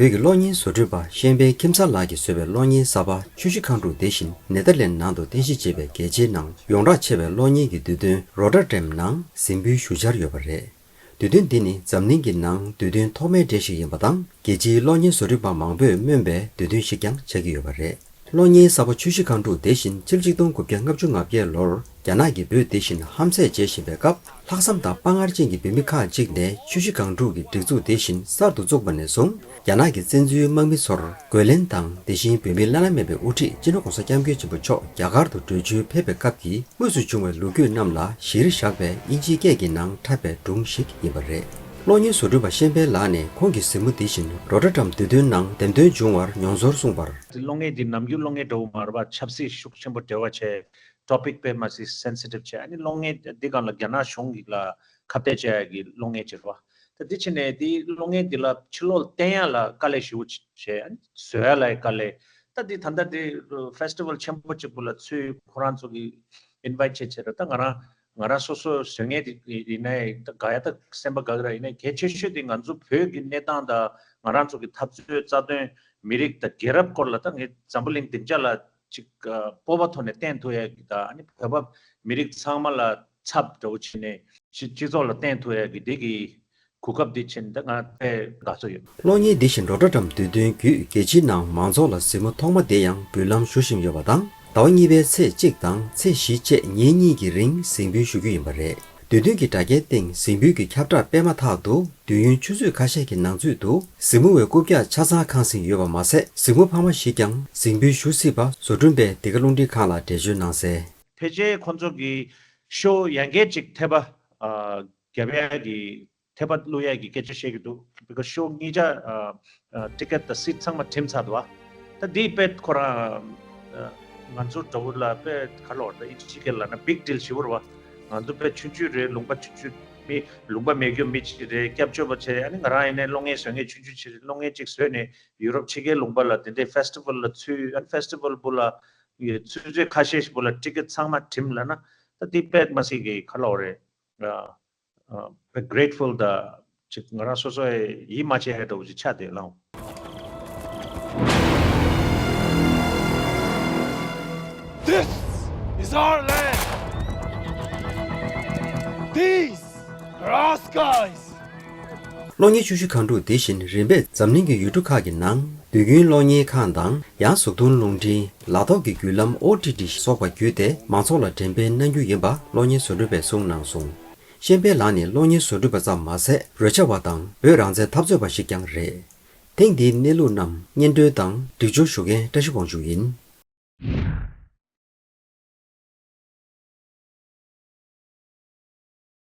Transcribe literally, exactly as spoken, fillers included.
བོད་ཀྱི་གློག་བརྙན་བཟོ་སྐྲུན་པ་ཤན་པའི་ཁྱིམ་ཚང་ལགས་ཀྱིས་བཟོས་པའི་གློག་བརྙན་གསར་པ་ཆུ་བཞི་སྒང་དྲུག་དེ་བཞིན་ནེ་ཐར་ལེན་ནང་དུ་རྟེན་གཞི་བྱས་པའི་རྒྱལ་སྤྱིའི་ནང་ཡོངས་གྲགས་ཆེ་བའི་གློག་བརྙན་གྱི་དུས་སྟོན་རོ་ཊར་ཌམ་ནང་གཟིགས་འབུལ་ཞུ་འཆར་ཡོད་པ་རེད། དུས་སྟོན་འདི་ནི་འཛམ་གླིང་གི་ནང་དུས་སྟོན་ཐོག་མའི་གྲས་ཤིག་ཡིན་པ་དང་། རྒྱལ་སྤྱིའི་གློག་བརྙན་བཟོ་སྐྲུན་པ་མང་པོས་སྨོན་པའི་དུས་སྟོན་ཞིག་ཀྱང་ཆགས་ཀྱི་ཡོད་པ་རེད། གློག་བརྙན་གསར་པ་ཆུ་བཞི་སྒང་དྲུག་དེ་བཞིན་ཕྱི་ལོ་ཆིག་སྟོང་དགུ་བརྒྱ་ལྔ་བཅུ་ང་བརྒྱད་ལོར་རྒྱ་ནག་གིས་བོད་དེ་བཞིན་ཧམ་ཟས་བྱེད་བཞིན་པའི་སྐབས། ལྷག་བསམ་དང་དཔའ་ངར་ཅན་གྱི་བོད་མི་ཁག་ཅིག་ནས་ཆུ་བཞི་སྒང་དྲུག་གི་སྒྲིག་འཛུགས་དེ་བཞིན་གསར་དུ་བཙུགས་པ་ནས་བཟུང་། རྒྱ་ནག་གི་བཙན་འཛུལ་དམག་མི་ཚོར་རྒོལ་ལན་དང་། དེ་བཞིན་བོད་མིའི་བླ་ན་མེད་པའི་དབུ་ཁྲིད་སྤྱི་ནོར་༸གོང་ས་༸སྐྱབས་མགོན་ཆེན་པོ་མཆོག་རྒྱ་གར་དུ་བྲོས་བྱོལ་ཕེབས་པའི་སྐབས་ཀྱི་དངོས་སུ་བྱུང་བའི་ལོ་རྒྱུས་རྣམས་ལ་གཞིར་བཞག་པའི་དབྱིན་ཇིའི་སྐད་ཀྱི་ནང་འཁྲབ་པའི་སྒྲུང་ཞིག་ཡིན་པ་རེད། གློག་བརྙན་བཟོ་སྐྲུན་པ་ཤན་པའི་ལགས་ནས་ཁོང་གི་གཟིགས་མོ་འདི་བཞིན་རོ་ཊར་ཌམ་དུས་སྟོན་ནང་འདེམས་ཐོན་བྱུང་བར་མྱོང་ཚོར་གསུངས་པར། གློག་བརྙན་འདི་ནམ་རྒྱུན་གློག་བརྙན་འདྲ་བོ་མ་རེད་པ། ཆབ་སྲིད་ཤུགས་ཆེན་པོ་འབྲེལ་བ་བྱས། ཊོ་པིག་དཔེ་མ་སྲིད་སེན་སི་ཊིབ་བྱས། ཨ་ནི་གློག་བརྙན་འདི་སྒང་ལ་རྒྱ་ནག་གཞུང་གི་ལ་ཁ་གཏད་བྱ་ཡ་གི་གློག་བརྙན་ཅིག་རེད་པ། ད་འདི་བྱས་ནས་འདི་གློག་བརྙན་འདི་ལ་ཕྱི་ལོགས་ལ་བསྟན་ཡ་ལ་དཀའ་ལས་ཞེ་པོ་བྱས། ཨ་ནི་བཟོ་ཡ་ལ་དཀའ་ལས། ད་འདི་ད་ལྟ་འདི་ཕེ་སི་ཊི་ཝལ་ཆེན་པོ་གཅིག་པོ་ལ་ཚུར་ཁོ་རང་ཚོ་གི་ཨིན་ཝའི་ཊི་བྱས་བྱས་རེད། ད་ང་རང་ང་རང་སོ་སོ་བཟོ་མཁན་དེ་ཡིན་ནའི་ད་དགའ་ཡ་ད་སེམས་པ་དགའ་གི་ར། ཡིན་ནའི་གལ་ཆེ་ཤོས་དེ་ང་ཚོ་བོད་ཀྱི་གནས་སྟངས་དང་ང་རང་ཚོ་གི་འཐབ་རྩོད་རྩ་དོན་མི་རིགས་དང་རྒྱལ་རབས་སྐོར་ལ་ད་ངས་འཛམ་བུ་གླིང་སྡིངས་ཆ་ལ་ཅིག་སྤོབས་པ་ཐོག་ནས་བསྟན་ཐུབ་ཡ་གི་ད་ཨ་ནི་བོད་པ་མི་རིགས་ཚང་མ་ལ་ཚབ་འདྲ་བོ་བྱས་ནས་སྤྱི་སྤྱི་ཚོགས་ལ་བསྟན་ཐུབ་ཡ་གི་དེ་གི་གོ་སྐབས་དེ་བྱས་ནས་ད་ང་དཔེ་དགའ་ཚོར་ཡོད། གློག་བརྙན་འདི་བཞིན་རོ་ཊར་ཌམ་དུས་སྟོན་བརྒྱུད་རྒྱལ་སྤྱིའི་ནང་མང་ཚོགས་ལ་གཟིགས་མོ་ཐོག་མ་དེ་ཡང་འབུལ་ལམ་ཞུ་བཞིན་ཡོད་པ་དང་། ཟླ་བ་གཉིས་པའི་ཚེས་གཅིག་དང་ཚེས་བཞི་བཅས་ཉིན་གཉིས་ཀྱི་རིང་གཟིགས་འབུལ་ཞུ་རྒྱུ་ཡིན་པ་རེད། དུས་སྟོན་གྱི་དྲ་རྒྱའི་སྟེང་གཟིགས་འབུལ་གྱི་ཁྱབ་བསྒྲགས་སྤེལ་མ་ཐག་ཏུ། དུས་ཡུན་ཆུ་ཚོད་ཁ་ཤས་ཀྱི་ནང་ཚུད་དུ་གཟིགས་མོ་བའི་རྐུབ་བཀྱག་ཆ་ཚང་ཁེངས་ཟིན་ཡོད་པ་མ་ཟད། གཟིགས་མོ་འཕར་མ་ཞིག་ཀྱང་གཟིགས་འབུལ་ཞུ་སྲིད་པ་བཟོ་སྐྲུན་པས་འདི་ག་རླུང་འཕྲིན་ཁང་ལ་འགྲེལ་བརྗོད་གནང་གསལ། ཕལ་ཆེར་ཁོང་ཚོ་གི་ཤོ་ཡང་བསྐྱར་ཅིག་ཐེབས་པ་ཨ་རྒྱབ་ཡ་གི་ཐེབས་པ་བླུག་ཡ་གི་སྐད་ཆ་བཤད་ཀྱི་འདུག། བི་ཀོ་ཤོ་གཉིས་ཆ་ཨ་ཨ་ཊི་ཀེ་ཊི་དང་སིཊ་ཚང་མ་བྲིམས་ཚར་འདུག་བ། ད་འདི་དཔེ་ཁོ་རང་ཨ་ང་ཚོ་འདྲ་བོ་ལ་དཔེ་ག་ལོར་ད་ཨིན་ཇི་སྐད་ལ་ན་བིག་ཌིལ་ཞེ་པོ་རེད་བ། ང་ཚོ་དཔེ་ཆུང་ཆུང་རེད། ལུང་པ་ཆུང་ཆུང་མི་ལུང་པ་མེད་རྒྱུ་མི་ཅིག་རེད། སྐྱབས་བཅོལ་བ་བྱས། ཨ་ནི་ང་རང་ཡིན་ནའི་གློག་བརྙན་བཟོ་མཁན་ཆུང་ཆུང་ཅིག་རེད། གློག་བརྙན་ཅིག་བཟོས་ནས་ཡུ་རོབ་ཕྱི་རྒྱལ་ལུང་པ་ལ་དེ་འདྲའི་ཕེ་སི་ཊི་ཝལ་ལ་ཚུད། ཨ་ནི་ཕེ་སི་ཊི་ཝལ་བུ་ལ་ཆུ་ཚོད་ཁ་ཤས་ཤིག་བུ་ལ་ཊི་ཀེ་ཊི་ཚང་མ་བྲིམས་ལབ་ན། ད་འདི་དཔེ་མ་སྲིད་ཀྱི་ག་ལོར་རེད། ཨ་ཨ་དཔེ་གྷི་རེ་ཊི་ཕུལ་དང་ཅིག་ང་རང་སོ་སོ་ཡིད་མ་ཆེས་ཡ་འདྲ་བོ་ཅིག་ཆགས་བསྡད་ལགས། This is our land. These are our skies. གློག་བརྙན་ཆུ་བཞི་སྒང་དྲུག་དེ་བཞིན་རིམ་པས་འཛམ་གླིང་གི་ཡུལ་གྲུ་ཁག་གི་ནང་དུས་རྒྱུན་གློག་བརྙན་ཁང་དང་། ཡང་གཟུགས་མཐོང་རླུང་འཕྲིན། ལག་ཐོག་གི་བརྒྱུད་ལམ་ཨོ་ཊི་ཊི་སོགས་པ་བརྒྱུད་དེ་མང་ཚོགས་ལ་འགྲེམས་སྤེལ་གནང་རྒྱུ་ཡིན་པ་གློག་བརྙན་བཟོ་སྐྲུན་པས་གསུངས་གནང་སོང་། ཤན་པའི་ལགས་ནི་གློག་བརྙན་བཟོ་སྐྲུན་པ་ཙམ་མ་ཟད། རོལ་ཆ་བ་དང་བོད་རང་བཙན་འཐབ་རྩོད་པ་ཞིག་ཀྱང་རེད། ཐེངས་འདིའི་གནས་ལུགས་རྣམས་སྙན་སྒྲོན་དང་སྒྲིག་སྦྱོར་ཞུ་མཁན་བཀྲ་ཤིས་དབང་ཕྱུག་ཡིན།